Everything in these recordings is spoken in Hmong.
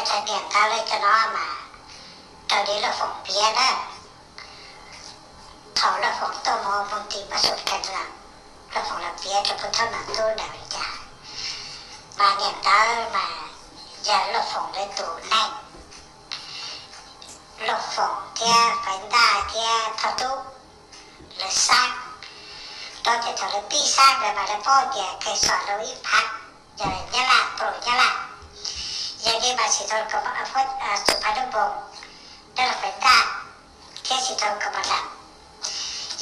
Thaum niam ntawd lawv cov no mas raws li Lauj Foom piav na, thaum Lauj Foom tuaj mus ua mus tim pab su ka na, Lauj Foom los piav rau pub thab nom tub ntawd li cas. Mas niam ntawd mas yog Lauj Foom lawv tus neeg, Lauj Foom thiab Faiv Ntaj thiab Thoj Tub lawv xab. Rau ces thaum lawv pib xab ntawd mas lawv paub tias Kheev Xom rau ib phav, yog Nyab Laj, pab Nyab Laj. Yog li mas Xim Thau, Xim Phav Nuj Npoos, Dab Laug Faiv Ntaj thiab Xim Thau Kam Pas Las,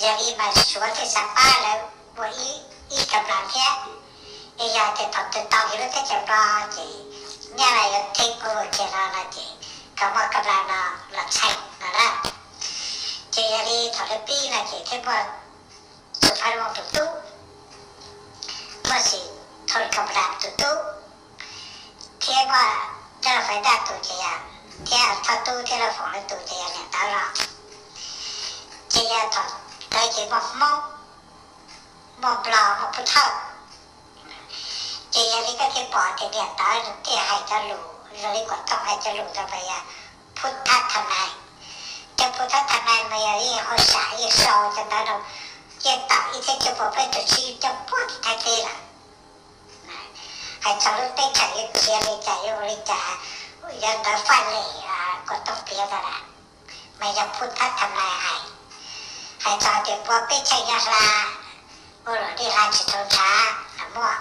yog li mas Suav thiaj xav pab lawv ua ib kam las thiab. Es yog tias thaum twg tau yus lub teb chaws Nplog ces Nyab Laj yuav theej ua kiag no no ces kom muaj kam las no los txheem no na. Ces yog li thaum lawv pib no ces thiaj muaj Xim Phav Nuj Npoos tus tub, muaj Xim Thau Kam Pas Las tus tub, thiab muaj Dab Laug Faiv Ntaj tus ces yog, thiab Thoj Tub thiab Lauj Foom lawv tus ces yog niam ntawd los. Ces yog thaum ntawd ces muaj Hmoob, muaj Nplog, muaj Pub Thawj. Ces yog li koj thiaj pom tias niam ntawd nws thiaj hais cov lus zoo li Kuam Tooj hais cov lus ntawd mas yog Phub Thab Tham Nais. Cov Phub Thab Tham Nais mas yog li hauj sam yeej sau cov ntawd rau, yeej tawm ib txhiab cuaj puas plaub caug tsib coj puag tim Thaib teb lawm. Hais txog lub teb chaws yuav khiav li cas yuav ua li cas, yog ntawd faj lem Kuam Tooj piav ntawd na, mas yog Phub Thab Tham Nais hais. Hais txog tias npua peb tsheej yog hla, ua luam dej hla tsis tau ntshav los muaj.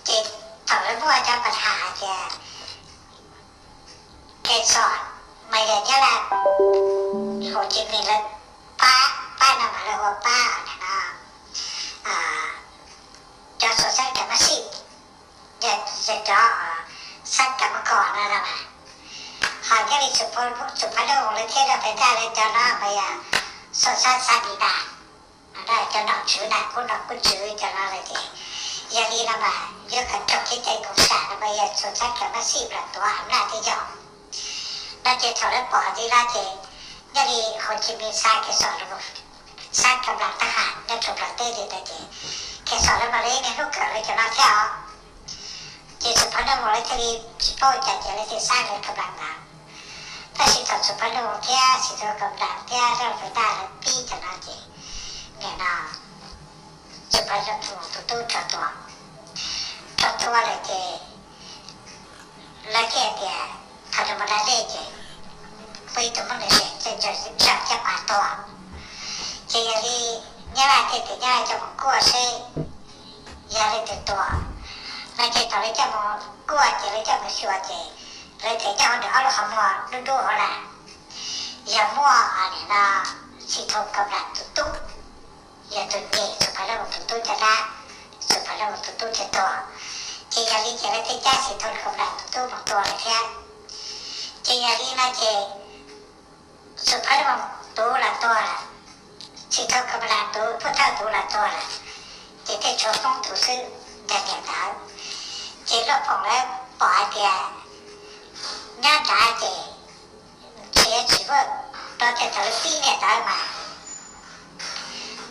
Ces thaum lawv muaj cov pas has hais tias Kheev Xom mas yog Nyab Laj, Hauv Cis Mis lawv pab, pab no mas lawv ua pab no, cov Xuas Xab Kas Mab Sij, yog cov Xab Kas Mab Kos no no mas. Ho nyob li Xim Phav Nuj Npoos lawv thiab Dab Laug Faiv Ntaj lawv cov no mas yog Xuas Xab Xab Lis Nas, cov nom tswv na, qub nom qub tswv cov no lawm ces yog li no mas yuav kom raug kev cai koom sam no mas yog Xuas Xab Kas Mab Sij los tuav Am Naj thiaj yog. No ces thaum lawv pom li no ces nyob li Hauv Cis Mis xa Kheev Xom los, xa kam las tab has nyob rau Nplog teb li ntawd ces Kheev Xom lawv mam li niaj hnub kawm lawv cov no thiab os. Ces Xim Phav Nuj Npoos lawv thiaj li tsis paub cas ces lawv thiaj xa lawv kam las ntawd. Tab sis thaum Xim Phav Nuj Npoos thiab Xim Thau Kam Pas Las thiab Dab Laug Faiv Ntaj lawv pib cov no ces nim no Xim Phav Nuj Npoos tus tub raug tua, raug tua lawm ces lawv thiaj tias thaum nws mus da dej ces muaj ib tug Hmoob Nws Seem txawj ntsa caj pas tua. Ces yog li Nyab Laj thiaj tias Nyab Laj coj mus kuaj seb yog leej twg tua. No ces thaum lawv coj mus kuaj ces lawv coj mus xyuas ces lawv tias nyob hauv nws ob lub qhov muag dub dub hauv na, yog muaj nim no Xim Thau Kam Pas Las tus tub, yog tus nyem Xim Phav Nuj Npoos tus tub caj dab, Xim Phav Nuj Npoos tus tub thiaj tua. Ces yog li ces lawv thiaj cab Xim Thau Kam Pas Las tus tub mus tua lawm thiab. Ces yog li no ces Xim Phav Nuj Npoos tus los tua lawm, Xim Thau Kam Pas Las tus, Phub Thawj tus los tua lawm, ces thiaj tshuav Hmoob tus xwb ntag niam ntawd. Ces Lauj Foom lawv pom hais tias nyob nrad ces tsis tsis muaj, rau tias thaum lawv pib niam ntawd mas,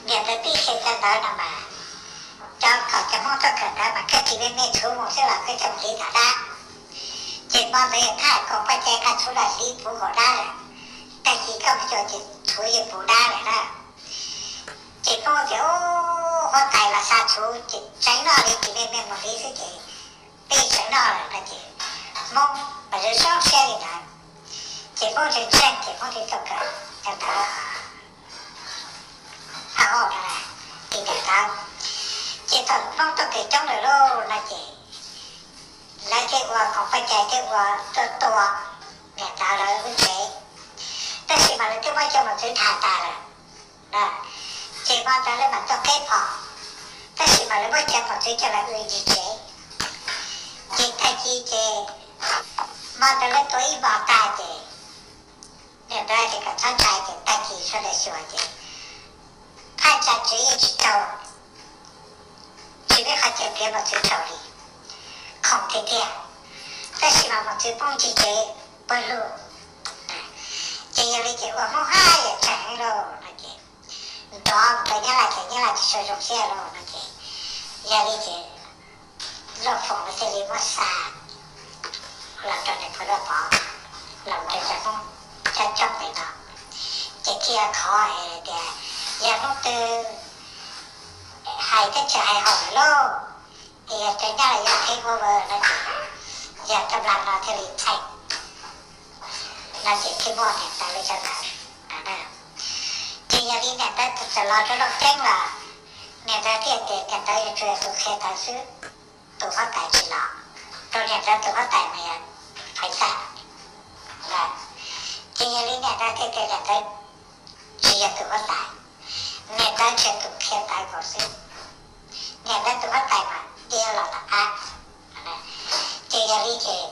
niam ntawd pib qhia cov ntawd no mas, cov kom cov Hmoob tuaj kawm ntawd mas koj tsis me me txhuv mus xwb los koj coj mus hliv tom dab. Ces hmo ntawd yog thaj koom paj cai nqa txhuv los hliv puv nkaus dab lawm, tag kis koj mus xyuas ces txhuv yeej puv dab lawm na. Ces Hmoob tias, Huab tais los xa txhuv ces tseev noj li, tsis me me mus hliv xwb ces peb tseev noj lawm no ces Hmoob mas zoo zoo siab li ntawd. Ces Hmoob ntseeg ntseeg ces Hmoob thiaj tuaj kawm cov ntawd, haj hauj no, li ntawd. Ces thaum Hmoob tuaj kawm coob lawm lauj no ces lawv thiaj ua koom paj cai thiaj ua tuaj tua niam ntawd lawv lub tsev. Tab sis mas lawv twb muab coj mos txwv tham tas lawm. Ces hmo ntawd lawv mam tuaj qeb phom, tab sis mas lawv muab cov mos txwv coj los ua ncig tsev. Ces tag kis ces hmo ntawd lawv tua ib hmos tag ces niam ntawd tias kom txhob ntshai ces tag kis sawv daws xyuas ces phaj ntsa tsev yeej tsis tau, tsis muaj qhov chaw nrhiav mos txwv raug li, khoom tiag tiag. Tab sis mas mos txwv poob ncig tsev pawg lug. Ces yog li ces ua Hmoob haj yam tseem heev lauj no ces nrov mus rau Nyab Laj ces Nyab Laj tsis tshua zoo siab lauj no ces yog li ces Lauj Foom thiaj li muab xa los rau niam Phuv Lauj Pov. no, ces thiaj thov hais tias yog hnub twg hais teb chaws hais haum lawm lauj, es yog cov nyob los yog theb ua vawv no ces yog cov nplas no thiaj li txheem no ces thiaj muaj niam ntawv li cov ntawd. Ces yog li niam ntawv txawm los rau Looj Ceeb los niam ntawv thiaj tias niam ntawv yuav tsum yog tus qhia tawv xwb, tus huab tais tsis los, rau niam ntawv tus huab tais mas yog Faiv Taj. Ces yog li niam ntawv thiaj tias niam ntawv tsis yog tus huab tais, niam ntawv tsis yog tus qhia tawv nkaus xwb, niam ntawv tus huab tais mas thiaj los tom qab. Ces yog li ces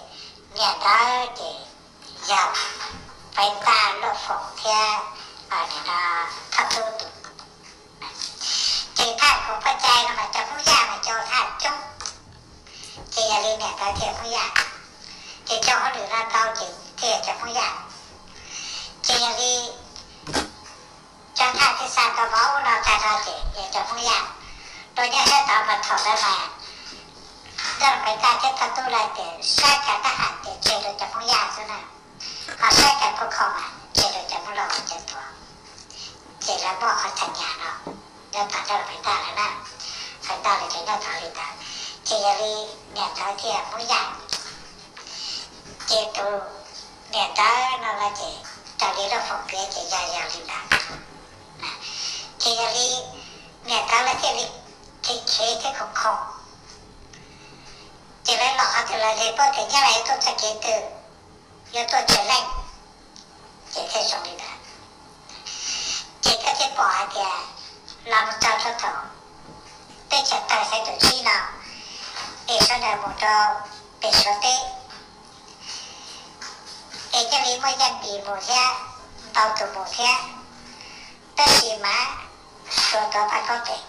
niam ntawv ces yog Faiv Taj, Luaj Foom thiab nim no Thoj Tub tus. Ces thaj khoom paj cai no mas cov Hmoob Yaj mas cov thaj coob, ces yog li niam ntawv thiaj Hmoob Yaj, ces cov hauj lwm no ntau ces thiaj cov Hmoob Yaj. Ces yog li cov thaj thiaj xa tau mov ub no tag nrho ces yog cov Hmoob Yaj. Rau nyob sab tod mas thaum ntawd mas Ntuj Faiv Taj thiab Thoj Tub lawv tias sab cov tab ham ces tseg rau cov Hmoob Yaj xwb na, ho sab cov pub khom mas tseg rau cov Hmoob Lauj cov tuav. Ces lawv muaj qhov chaw nyas no nyob tom Ntuj Faiv Taj lawm na, Faiv Taj lawv cov nyob tod li ntawd. Ces yog li niam ntawv thiaj Hmoob Yaj, ces tus niam ntawv no no ces raws li Luaj Foom piav ces yog yog li ntawd. Ces yog li niam ntawv lawv thiaj li khev khev thiab khoom khoom, ces lawv los qhov twg lawv li paub tias nyob lawv yuav tuaj txoj kev twg, yuav tuaj tsawg leej, ces thiaj zoo li ntawd. Ces koj thiaj pom hais tias los mus txog rau thaum teb chaws tawg xeeb tawm tsib no, es sawv daws mus rau pem Suav teb, es thiaj li muaj Yaj Npis mus thiab, ntau tus mus thiab, tab sis mas Suav tuav Paj Kaub tes,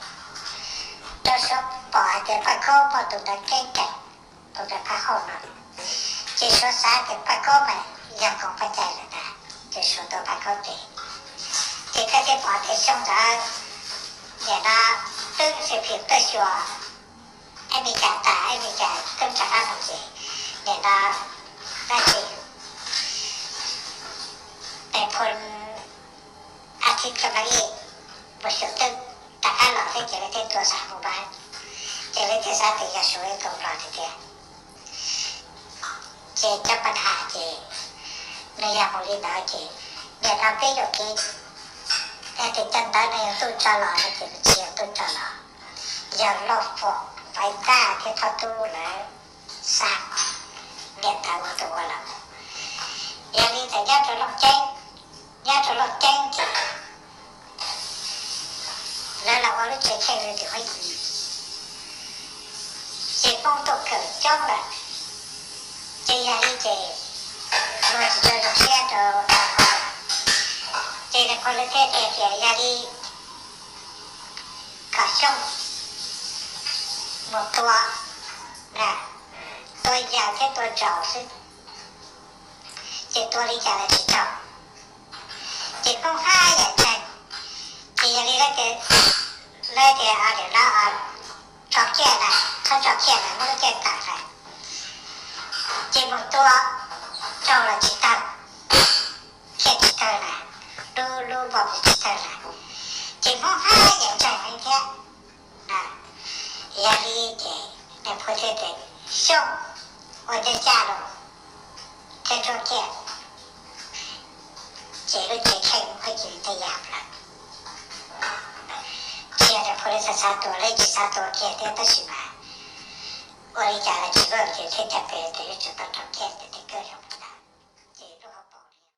rau Suav pom hais tias Paj Kaub muaj tus ntawd keeb kem, tus ntawd phaj hauj no, ces Suav xav tias Paj Kaub mas yog khoom paj cai lawm ntag, ces Suav tuav Paj Kaub tes. Ces koj thiaj pom tias xyoo ntawd nim no twb xwm phim tuaj xyuas Amelikas tas, Amelikas twb rov qab mus ces nim no dab tsi, nais phoo Athib Kab Nab Yej mus xyuas twb rov qab los thiab ces lawv thiaj tuaj xav mus pab, ces lawv thiaj xav tias yog Suav ib tug nplog tiag tiag. Ces cov paj ham ces nws yog mus li ntawd ces nim no peb yuam kev, yog tias cov ntawv no yog tuaj tso los no ces nws tsis yog tuaj tso los, yog Lauj Foom, Faiv Taj thiab Thoj Tub lawv xa niam ntawv ua tus ua los. Yog li ntawd nyob rau Looj Ceeb, nyob rau Looj Ceeb ces lawv los ua lub tsev kheej li tim Hmoob Yim, ces Hmoob tuaj kawm coob lawm, ces yog li ces luag tsis tshua zoo siab rau, ces nais phoo lawv thiaj tias tias yog li kom Xyooj mus tua, tua yawg thiab tua zaum xwb, ces tua li cas los tsis raug, ces Hmoob haj yam ntseeg, ces yog li lawv tias, lawv tias nim no tso kiag lawm, txhob tso kiag lawm, muab lub caij tawm lawm, ces mus tua raug los tsis tawg, kiag tsis tawg lawm, lub lub npau tsis tawg lawm, ces Hmoob haj yam ntseeg li thiab. Yog li ces nais phoo thiaj tias Xyooj ua ncaj ncaj los thiab ntsuab kiag, ces lub tsev kheej Hmoob Yim thiaj yam lawm. Tsis yog nais phoo lawv xav xav tua, lawv tsis xav tua kiag thiab tab sis mas ua li cas los tsis vaj ces thiaj cov